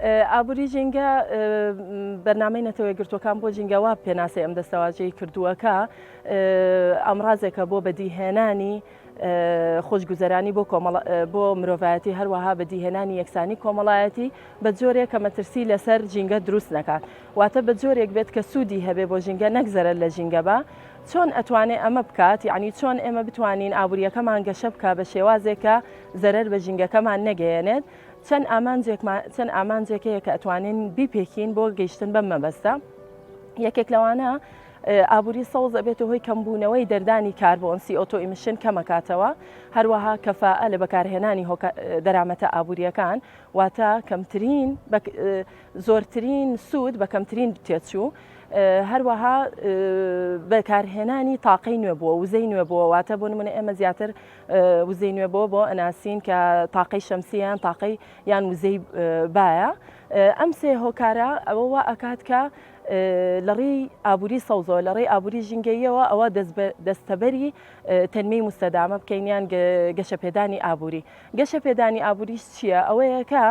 ئابووری ژینگە، بەرنامەی نەتەوە یەکگرتووەکان بۆ ژینگە وا پێناسەی ئەم دەستەواژەی کردووە کە ئامرازێکە بۆ بەدیهێنانی خۆشگوزەرانی بۆ کۆمەڵ بۆ مرۆڤایەتی هەروەها بەدیهێنانی یەکسانی کۆمەڵایەتی بە جۆرێک کە مەترسی لەسەر ژینگە دروست نەکات واتە بە جۆرێک بێت کە سوودی هەبێ بۆ ژینگە نەک زەرەر لە ژینگە بە چۆن ئەتوانێ ئەمە بکات یعنی چۆن ئێمە بتوانین ئابووریەکەمان گەشە بکە بە شێوازێک کە زەرەر بە ژینگەکەمان نەگەیەنێت چەند ئامانجێکمان چەند ئامانجێک هەیە کە ئەتوانین بیپێکین بۆ گەیشتن بەم مەبەستە یەکێک لەوانە ئابووری سەوز ئەبێتە هۆی کەمبوونەوەی دەردانی کاربۆن CO2 emission کەمەکاتەوە هەروەها کەفاءە لە بەکارهێنانی دەرامەتە ئابووریەکان واتە کەمترین زۆرترین سوود بە کەمترین تێچوو هەروەها بەکارهێنانی تاقەی نوێ بووە وزەی نوێ بووە واتە بۆ نمونە ئێمە زیاتر وزەی نوێ بۆ بۆ ئەناسین کە تاقەی شەمسی یان تاقەی یان وزەی بایە ئەم سێ هۆکارە ئەوە وا ئەکات کە لە ڕێی ئابووری سەوزەوە لە ڕێی ئابووری ژینگەییەوە ئەوە دەستەبەری تەنمیەی مستەدامە بکەین یان گەشەپێدانی ئابووری گەشەپێدانی ئابووریش چییە ئەوەیە کە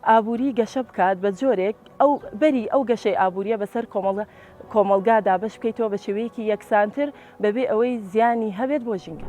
ئابووری گەشە بکات بە جۆرێک ئەو بەری ئەو گەشەی ئابووریە بەسەر کۆمەڵگە کۆمەڵگا دابەش بکەیتەوە بە شێوەیەکی یەکسانتر بەبێ ئەوەی زیانی هەبێت بۆ ژینگە.